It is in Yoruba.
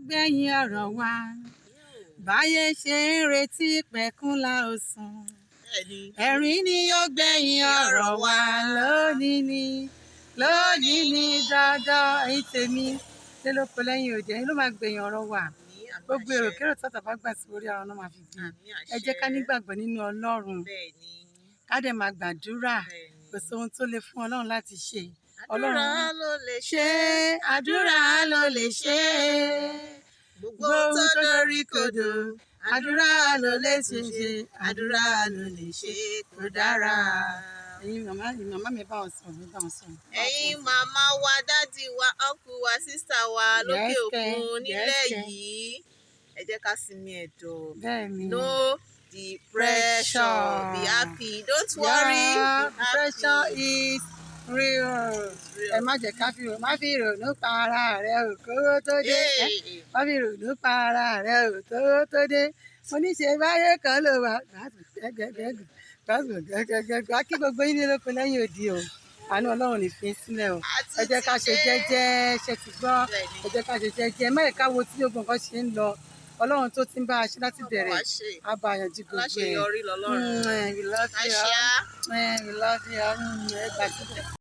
Gbẹ̀yìn ọ̀rọ̀ wa. Báyé ṣe ń retí pẹ̀kún la ó sùn. Ẹ̀rín ni ó gbẹ̀yìn ọ̀rọ̀ wa lónìí ni. Lónìí ni dandan. Ẹ̀yin tèmi lé lóko lẹ́yìn òde, ẹ̀yin ló máa gbẹ̀yìn ọ̀rọ̀ wa. Gbogbo èrò kérò tọ́tà bá gbà sí orí ara náà máa fi gbé. Ẹ jẹ́ ká nígbàgbọ́ nínú Ọlọ́run. Ká dẹ̀ máa gbàdúrà. Kò sí ohun tó le fún Ọlọ́run láti ṣe. Àdúrà ló lè ṣe, àdúrà ló lè ṣe. Gbogbo ohun tó dorí kodò, àdúrà ló lè ṣe ṣe, àdúrà ló lè ṣe kó dára. Ẹ̀yin màmá mi, bá wọn sọ̀rọ̀, mi bá wọn sọ̀rọ̀. Ẹ̀yin màmá wa, daddy wa, uncle wa, sister wa lókè òkun, nílẹ̀ yìí, ẹ jẹ́ ká sinmi ẹ̀dọ̀. No depression, be happy, don't worry. Yeah, be happy. Pressure is real. Ẹ má jẹ́ ká fi má fi ìrònú pa ara rẹ ò kówó tó dé. Má fi ìrònú pa ara rẹ ò kówó tó dé. Mo ní ṣe báyé kan ló wà gbẹgbẹgbẹgbẹgbẹgbẹ. Kí gbogbo yín ní lóko lẹ́yìn òdi o, àánú Ọlọ́run ní fi sílẹ̀ o. Ẹ jẹ́ ká ṣe jẹ́jẹ́, ṣe ti gbọ́? Ẹ jẹ́ ká ṣe jẹ́jẹ́ mẹ́ẹ̀ká wo tí gbogbo nǹkan ṣe ń lọ. Ọlọ́run tó ti ń bá a ṣe láti bẹ̀rẹ̀ á bá a yanjú gbogbo ẹ̀. Aláṣeyọrí lọ́lọ́run. We love you. Àṣà. We love you. Ẹ gbà síbẹ̀.